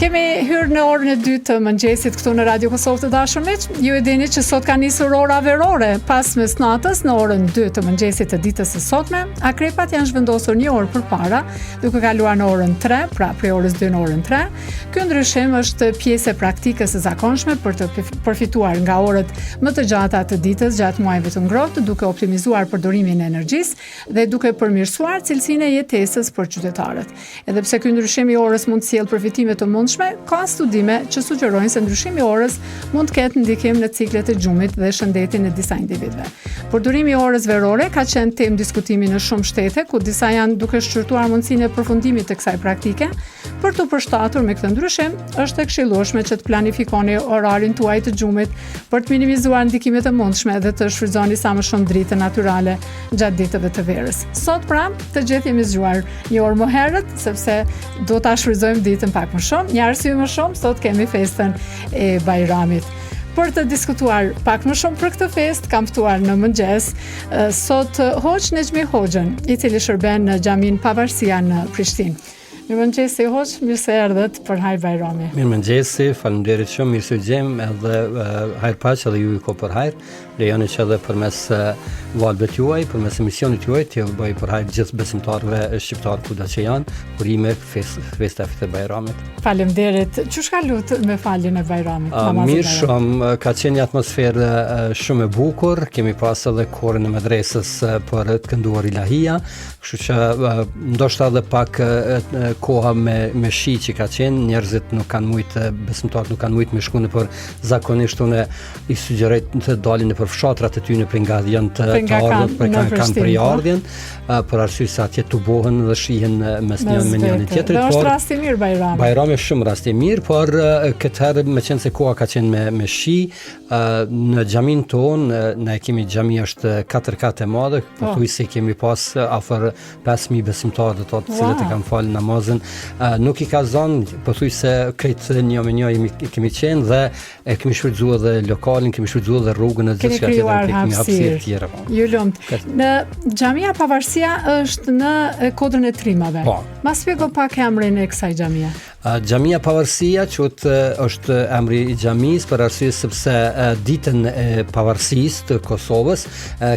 Kemi hyrë në orën e dytë të mëngjesit këtu në Radio Kosovë të dashur miq. Ju e dini që sot ka nisur ora verore, pas mesnatës në orën 2 të mëngjesit të ditës së sotme, akrepat janë zhvendosur një orë përpara, duke kaluar në orën 3, pra prej orës 2 në orën 3. Ky ndryshim është pjesë e praktikës së zakonshme për të përfituar nga orët më të gjata të ditës gjatë muajve të ngrohtë, duke optimizuar përdorimin e energjisë dhe duke përmirësuar cilësinë e jetesës për qytetarët. Edhe pse ky ndryshim i orës mund të sjellë përfitime të mundshme, ka studime që sugjerojnë se ndryshimi i orës mund të ketë ndikim në ciklet e gjumit dhe shëndetin e disa individëve. Përdorimi i orës verore ka qenë temë diskutimi në shumë shtete, ku disa janë duke shqyrtuar mundësinë e përfundimit të kësaj praktike. Për t'u përshtatur me këtë ndryshim, është e këshillueshme që të planifikoni orarin tuaj të gjumit për të minimizuar ndikimet e mundshme dhe të shfrytëzoni sa më shumë dritën natyrale gjatë ditëve të verës. Sot pra, të gjithë jemi zgjuar një orë më herët, sepse do ta shfrytëzojmë ditën pak më shumë. Një arsye më shumë, sot kemi festën e Bajramit. Për të diskutuar pak më shumë për këtë festë, kam ftuar në mëngjes sot Hoxhë Nexhmi Hoxhën, i cili shërben në xhaminë Pavarësia në Prishtinë. Mirëmëngjesi Hoxhë, mirë se erdhët për Hajr Bajrami. Mirëmëngjesi, faleminderit shumë, mirë se ju gjejmë edhe uh, hajr paç edhe ju i ko për hajr. Lejoni që edhe përmes valëve tuaj, përmes emisionit tuaj, t'ju bëj për hajr gjithë besimtarëve shqiptarë kudo që janë, urime fest, festa e Fitër Bajramit. Faleminderit. Qysh kalut me faljen e Bajramit? A, mirë shumë, ka qenë një atmosferë shumë e bukur, kemi pas edhe korin e medresës për të kënduar ilahia, kështu që ndoshta edhe pak koha me, me shi që ka qenë, njerëzit nuk kanë mujtë, besimtarët nuk kanë mujtë me shku nëpër zakonisht unë i sugjeroj të dalin nëpër fshatrat e tyne prej nga janë të, të ardhur, prej nga kanë po. prejardhjen, për arsye se atje tubohen dhe shihen mes një me njëri tjetrin, por është rast i mirë Bajrami. Bajrami është shumë rast i mirë, por këtë herë meqenëse koha ka qenë me me shi, në xhaminë tonë, ne kemi xhami është katër kat e madhe, po. pothuajse kemi pas afër 5000 besimtarë do të thotë, të cilët e kanë falë namazin. Nuk i ka zonë, pothuajse krejt një me një jemi kemi qenë dhe E kemi shfrytëzuar edhe lokalin, kemi shfrytëzuar edhe rrugën e gjithçka tjetër, kemi hapësirë tjera. Po. Ju lumtë. Në Xhamia Pavarësia është në Kodrën e Trimave. Po. Ma shpjego pak emrin e kësaj xhamie. Xhamia Pavarësia quhet është emri i xhamisë për arsye sepse ditën e pavarësisë të Kosovës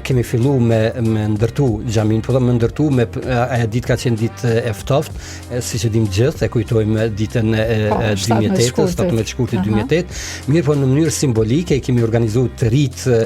kemi fillu me me ndërtu xhaminë, po me ndërtu me ajo ditë ka qenë ditë e ftoftë, siç e dimë gjithë, e kujtojmë ditën e 2008, po, 17 shkurtit 2008, mirëpo në mënyrë simbolike i kemi organizuar të rinjtë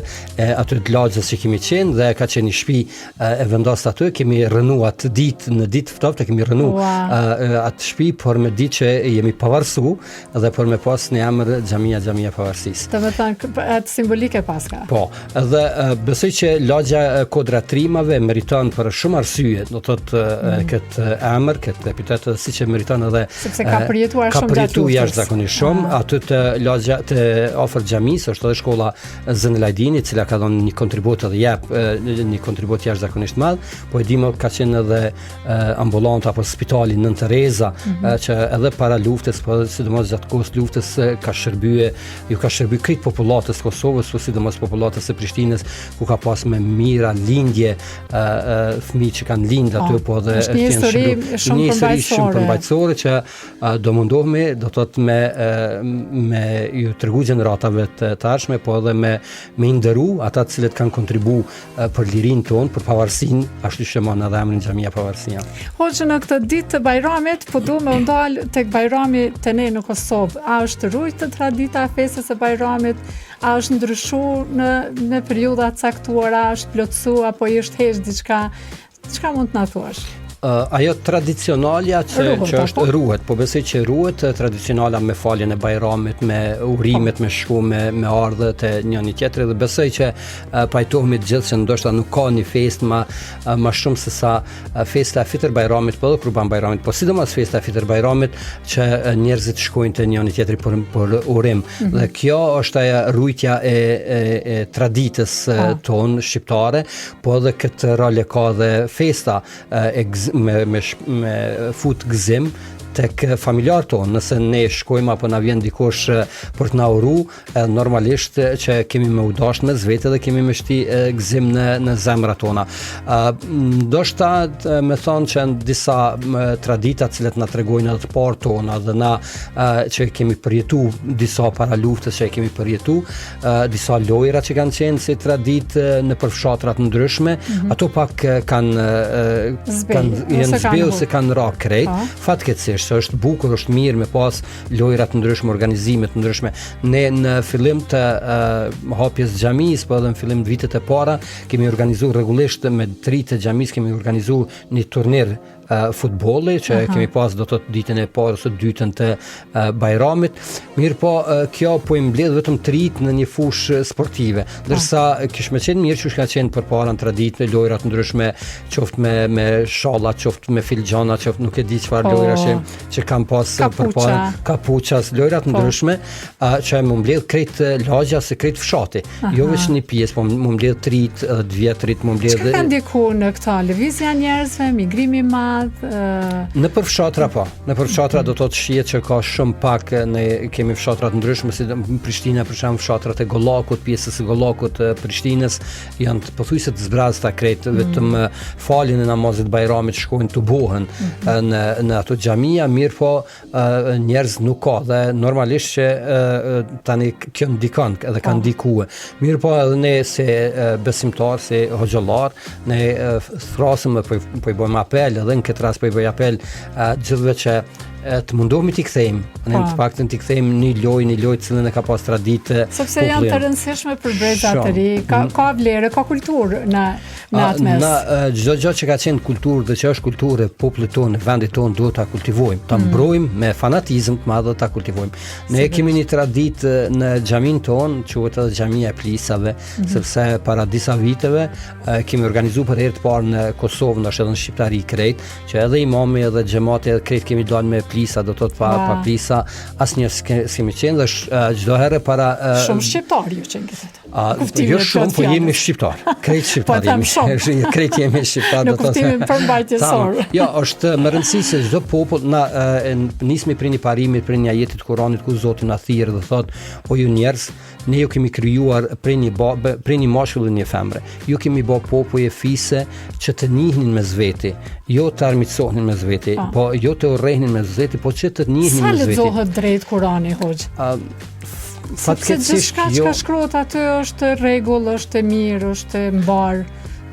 aty të lagjes që kemi qenë dhe ka qenë një shtëpi e vendosur aty, kemi rrënu atë ditë në ditë ftohtë, kemi rrënu atë shtëpi, por me ditë që jemi pavarësu dhe për me pas një emër xhamia xhamia pavarësisë. Domethënë atë simbolikë paska. Po, Dhe besoj që lagja Kodra Trimave meriton për shumë arsye, do të thotë mm. këtë emër, këtë epitet edhe siç e meriton edhe sepse ka përjetuar shumë gjatë luftës. Ka përjetuar jashtëzakonisht shumë. Ah. Aty te lagja te afër xhamisë është edhe shkolla Zenel Ajdini, e cila ka dhënë një kontribut edhe jep një kontribut jashtëzakonisht madh, po e dimë ka qenë edhe ambulanta apo spitali Nënë Tereza, mm -hmm. që edhe para luftës, po edhe sidomos gjatë kohës luftës ka shërbye ju ka shërby krejt popullatës Kosovës, po sidomos popullatës së Prishtinës, ku ka pas me mijëra lindje fëmijë që kanë lind aty, po, po edhe është një histori shumë një histori shumë përmbajtësore që do mundohemi, do të thotë me me ju tregu gjeneratave të, të ardhshme, po edhe me me i nderu ata të cilët kanë kontribu për lirinë tonë, për pavarësinë, ashtu që mon edhe emrin Xhamia Pavarësia. Hoxhë në këtë ditë të Bajramit, po du me u ndal tek Bajrami te ne në Kosovë. A është rujtë tradita e festës së Bajramit? A është ndryshu në në periudha të caktuara, a është plotësu apo i është heq diçka? Çka mund të na thuash? Uh, ajo tradicionalja që ruhet, që është po? ruhet, po besoj që ruhet tradicionala me faljen e Bajramit, me urimet, po. me shku, me me ardhë te njëri tjetri dhe besoj që uh, pajtohemi të gjithë që ndoshta nuk ka një festë më uh, më shumë se sa festa e Fitër Bajramit, po edhe Kurban Bajramit, po sidomos festa e Fitër Bajramit që njerëzit shkojnë te njëri tjetri për për urim. Mm -hmm. Dhe kjo është ajo rujtja e e, e traditës po. tonë shqiptare, Po edhe këtë rol e ka dhe festa e gz, me, me, me fut gëzim. tek familjarët tonë, nëse ne shkojmë apo na vjen dikush për të na uru, normalisht që kemi me u dashtë mes vete dhe kemi me shti gëzim në, në zemrat tona. Ndoshta me thonë që në disa tradita të cilat na tregojnë edhe të parët tona dhe na që kemi përjetu disa para luftës që e kemi përjetu, disa lojra që kanë qenë si traditë nëpër fshatra të ndryshme, mm -hmm. ato pak kanë kanë janë zbeh ose kanë ra krejt. Po. Fatkeqësisht është bukur, është mirë me pas lojra të ndryshme, organizime të ndryshme. Ne në fillim të uh, hapjes së xhamisë, po edhe në fillim të vitet e para, kemi organizuar rregullisht me të rinjtë e xhamisë kemi organizuar një turnir uh, futbolli që Aha. kemi pas do të thotë ditën e parë ose dytën të uh, Bajramit. Mirëpo uh, kjo po i mbledh vetëm të rinjtë në një fushë sportive. Ndërsa kish me qenë mirë qysh ka qenë përpara në traditë me lojra të ndryshme, qoftë me me shalla, qoftë me filxhana, qoftë nuk e di çfarë po. lojra që që kanë pas përpara kapuça, lojra të po. ndryshme, uh, që m'u mbledh krejt lagja ose krejt fshati. Aha. Jo veç një pjesë, po m'u mbledh të rinjtë, edhe të vjetrit, m'u mbledh. Çka ka ndiku në këtë lëvizja e njerëzve, migrimi i madh, ë Nëpër fshatra po. Nëpër fshatra do të thotë shihet që ka shumë pak, ne kemi fshatra të ndryshme si në Prishtina për shembull fshatrat e Gollakut, pjesës së Gollakut të Prishtinës janë pothuajse të zbrazta krejt, mm. vetëm faljen e namazit Bajramit shkojnë tubohen mm -hmm. në në ato xhamia, mirëpo njerëz nuk ka dhe normalisht që tani kjo ndikon edhe ka po. ndikue. Mirëpo edhe ne si besimtar, si hoxhallar, ne thrasim dhe po, po i bëjmë apel edhe në këtë rast po i bëj apel gjithëve që të mundohemi t'i kthejmë, ne në të po. paktën t'i kthejmë një lojë, një lojë të cilën e ka pas traditë. Sepse janë të rëndësishme për brezat e ri, ka mm. ka vlerë, ka kulturë në në atë mes. Na çdo gjë që ka qenë kulturë dhe që është kulturë e popullit tonë, e vendit tonë duhet ta kultivojmë, ta mm. mbrojmë me fanatizëm të madh dhe ta kultivojmë. Ne kemi një traditë në xhaminë tonë, quhet edhe xhamia e plisave, mm -hmm. sepse para disa viteve kemi organizuar për herë të parë në Kosovë, ndoshta edhe në Shqiptari krejt, që edhe imami edhe xhemati edhe krejt kemi dalë me plisa, do të thotë pa pa plisa, asnjë s'kemi qenë dhe çdo herë para shumë shqiptar ju qenë këtë. A, jo shumë, po jemi shqiptar. Krejt shqiptar po, jemi. Shumë. Krejt jemi shqiptar. Në kuptimin përmbajtjesor. Jo, është me rëndësi se çdo popull na e, nismi prej një parimit, prej një ajetit të Kuranit ku Zoti na thirr dhe thot, o ju njerëz, ne ju kemi krijuar prej një babe, prej një mashkulli dhe një femre. Ju kemi bë popuj e fise që të njihnin mes veti, jo të armiqësohnin mes veti, po, po jo të urrehnin mes veti, po që të njihnin mes veti. Sa lexohet drejt Kurani hoxhë? Fatkeqësisht gjithçka jo. Çka shkruhet aty është rregull, është e mirë, është e mbarë.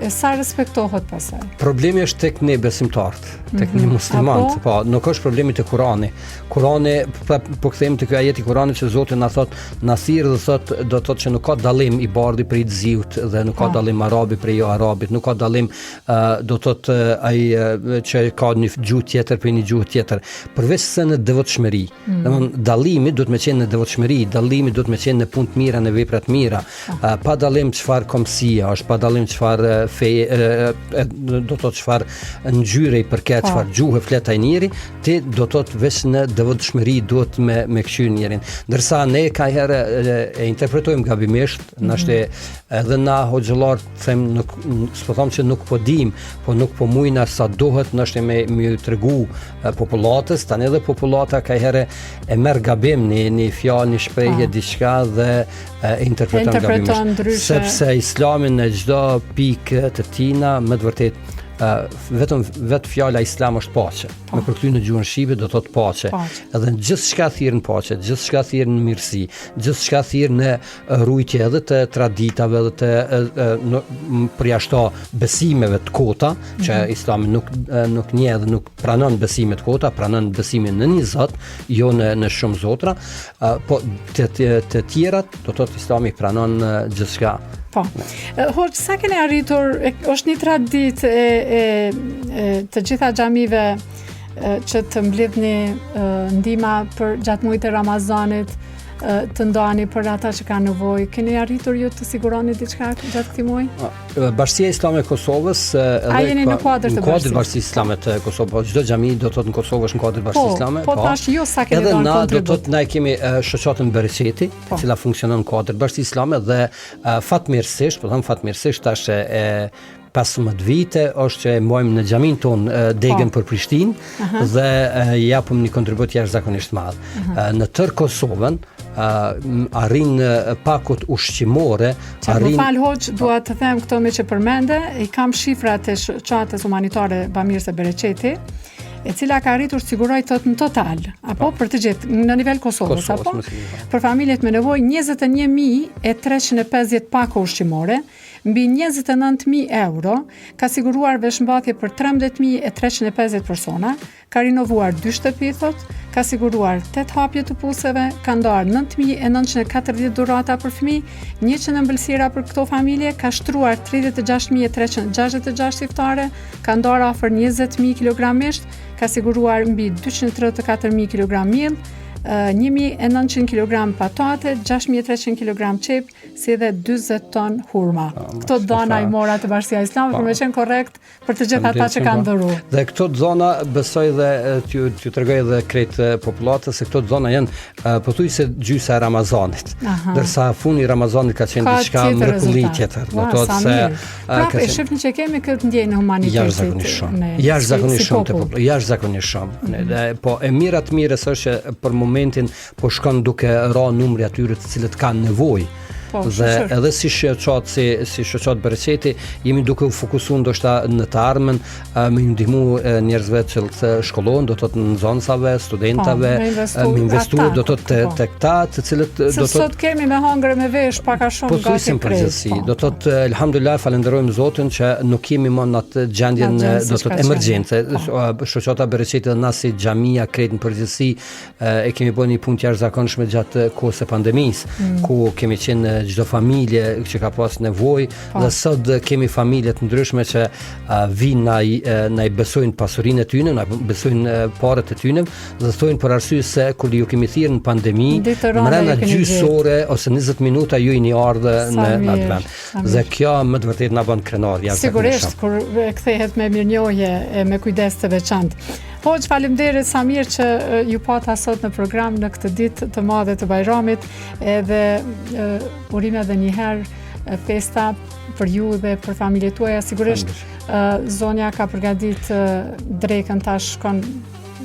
E sa respektohet pastaj? Problemi është tek ne besimtarët, tek mm -hmm. ne mhm. muslimanët, po nuk është problemi te Kurani. Kurani po, po kthehemi te ky ajet i Kuranit që Zoti na thot, na thirr dhe thot do të thotë që nuk ka dallim i bardhi prej të ziut dhe nuk ka po. dallim arabi prej jo arabit, nuk ka dallim uh, do të thotë ai uh, që ka një gjuhë tjetër prej një gjuhë tjetër, përveç se në devotshmëri. Mm. Domthon dallimi duhet me qenë në devotshmëri, dallimi duhet me qenë në punë të mira, në vepra të mira, uh, pa dallim çfarë kombësie është, pa dallim çfarë feje, do të thotë çfarë ngjyre i përket, po. çfarë gjuhë flet ai njeri, ti do të thotë veç në devotshmëri duhet me me kqyr njerin. Ndërsa ne kaherë e, e interpretojmë gabimisht, mm -hmm. nashta edhe na hoxhallar them nuk s'po them që nuk po dim, po nuk po mujna sa duhet nashta me me tregu popullatës, tani edhe popullata kaherë e merr gabim një një fjalë, një shprehje diçka dhe e interpreton gabimisht. Sepse Islami në çdo pikë të tina me të vërtetë vetëm vetë fjala islam është paqe. Po. Me përkthy në gjuhën shqipe do të thotë paqe. paqe. Edhe në gjithçka thirr në paqe, gjithçka thirr në mirësi, gjithçka thirr në rujtje edhe të traditave edhe të në, përjashto besimeve të kota, që mm -hmm. Islami nuk nuk njeh dhe nuk pranon besime të kota, pranon besimin në një Zot, jo në në shumë zotra, po të të, të tjerat do të thotë Islami pranon gjithçka. Po. Hoxhë, sa keni arritur, është një traditë e, e, e të gjitha xhamive që të mblidhni ndihma për gjatë muajit të Ramazanit, të ndani për ata që kanë nevojë. Keni arritur ju të siguroni diçka gjatë këtij muaji? Bashkësia Islame e Kosovës edhe A jeni në kuadër të bashkësisë? Në kuadër Islame të Kosovës, po çdo xhami do të thotë në Kosovë është në kuadër të bashkësisë po, Islame. Po, po tash jo sa keni dhënë kontribut. Edhe na do të thotë na kemi shoqatën Bereqeti, po. e cila funksionon në kuadër të bashkësisë islame dhe fatmirësisht, po them fatmirësisht tash e, e. 15 vite është që e mbajmë në xhaminë tonë degën po. për Prishtinë uh -huh. dhe japim një kontribut jashtëzakonisht të madh. Uh -huh. Në tërë Kosovën arrin pakot ushqimore, arrin Më fal hoxhë, dua të them këto meqë përmende, i kam shifrat e shoqatës humanitare Bamirëse Bereqeti e cila ka arritur të sigurojë thot në total, apo po. për të gjithë në nivel Kosovës, Kosovës apo për familjet me nevojë 21350 pako ushqimore, mbi 29000 euro, ka siguruar veshmbathje për 13350 persona, ka rinovuar dy shtëpi, thot, ka siguruar 8 hapje të puseve, ka ndarë 9940 dhurata për fëmijë, 100 ëmbëlsira për këto familje, ka shtruar 36366 iftare, ka ndarë afër 20000 kg mish, ka siguruar mbi 234000 kg miell, 1900 kg patate, 6300 kg qepë, si dhe 40 ton hurma. Këto dhana i mora te Bashkësia Islame, për me qenë korrekt, për të gjithë ata që kanë dhuru. Dhe këto dhana besoj dhe t'ju t'ju tregoj edhe krejt popullatës se këto dhana janë pothuajse gjysa e Ramazanit. Aha. Ndërsa fundi i Ramazanit ka qenë diçka mrekulli tjetër. Do të thotë se prapë e shihni që kemi këtë ndjenjë humanitetit. Jashtëzakonisht shumë. Jashtëzakonisht shumë te populli, jashtëzakonisht shumë. Mm -hmm. Dhe po e mira të mirës është që për momentin po shkon duke ra numri atyre të cilët kanë nevojë. Po, dhe edhe si shoqatë si si shoqatë Bereqeti jemi duke u fokusuar ndoshta në të ardhmen me ju ndihmu njerëzve që të shkollohen, do të thotë nxënësave, studentave, po, me investu, me investu do të thotë po. tek ta, të cilët do të sot kemi me hangër me vesh pak a shumë po, gati krejt. Po, do të thotë elhamdulillah falënderojmë Zotin që nuk jemi më në atë gjendjen do të thotë emergjence. Po. Shoqata Bereqeti dhe na si xhamia krejt në përgjithësi e kemi bërë një punë të jashtëzakonshme gjatë kohës së pandemisë, mm. ku kemi qenë në çdo familje që ka pas nevojë po. dhe sot kemi familje të ndryshme që vijnë na i na i besojnë pasurinë e tyre, na besojnë paret e tyre dhe thonë për arsye se kur ju kemi thirrë në pandemi, mrena gjysë ore ose 20 minuta ju jeni ardhë në në atë vend. Dhe kjo me të vërtetë na bën krenar jashtëzakonisht. Sigurisht kur kthehet me mirënjohje e me kujdes të veçantë. Hoxhë, faleminderit sa mirë që ju pata sot në program në këtë ditë të madhe të Bajramit edhe urime edhe një herë festa për ju dhe për familjet tuaja. Sigurisht zonja ka përgatit drekën tash shkon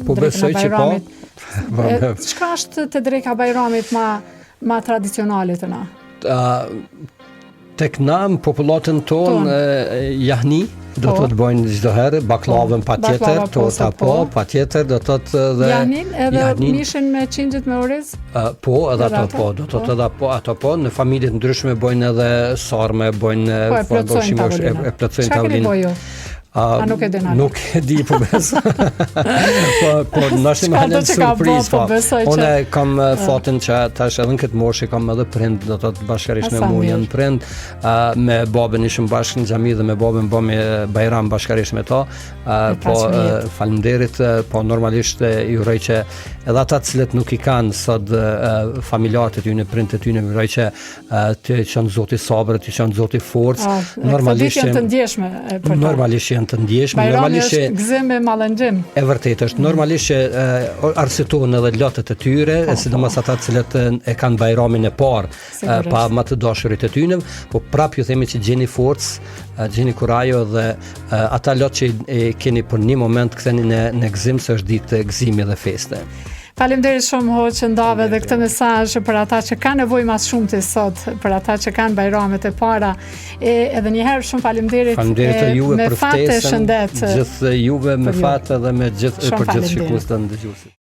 po besoj që po. Çka është te dreka Bajramit ma ma tradicionale te na? Uh, Tek na në popullatën tonë jahni do të po. të bëjnë çdo herë bakllavën po. patjetër, po, torta po, patjetër do të thotë edhe jahnin edhe jahnin, mishin me qingjit me oriz. Uh, po, edhe ato po, do të thotë edhe po, ato po, në familje të ndryshme bëjnë edhe sarme, bëjnë po, e plotësojnë tavolinën. E, e plotësojnë tavolinën. A, a nuk e din Nuk e di po bes. po po ndoshta më hanë surprizë po. po Unë kam eh, fatin që tash edhe në këtë moshë kam edhe prind, do të thotë bashkarisht me mua janë prind, uh, me babën ishim bashkë në xhami dhe me babën bëmë eh, Bajram bashkarisht me ta. Uh, po uh, faleminderit, po normalisht ju uroj që edhe ata të cilët nuk i kanë sot uh, familjarët e tyre, prindët e tyre, uroj që T'i çon Zoti sabër, t'i çon Zoti forcë. Ah, normalisht janë të ndjeshme për ta. Normalisht janë të ndjeshme, normalisht është gëzim e mallëngjim. E vërtetë është, normalisht që arsyetohen edhe lotët e tyre, po, sidomos po. ata të cilët e kanë Bajramin e parë pa më të dashurit e tyre, po prap ju themi që gjeni forcë, gjeni kurajo dhe ata lot që e keni për një moment ktheni në në gëzim se është ditë gëzimi dhe feste. Faleminderit shumë hoxhë që ndave edhe këtë mesazh për ata që kanë nevojë më së shumti sot, për ata që kanë bajramet e para. E edhe një herë shumë faleminderit. Faleminderit juve për ftesën. Gjithë juve me fat edhe me gjithë për gjithë shikuesit dhe dëgjuesit.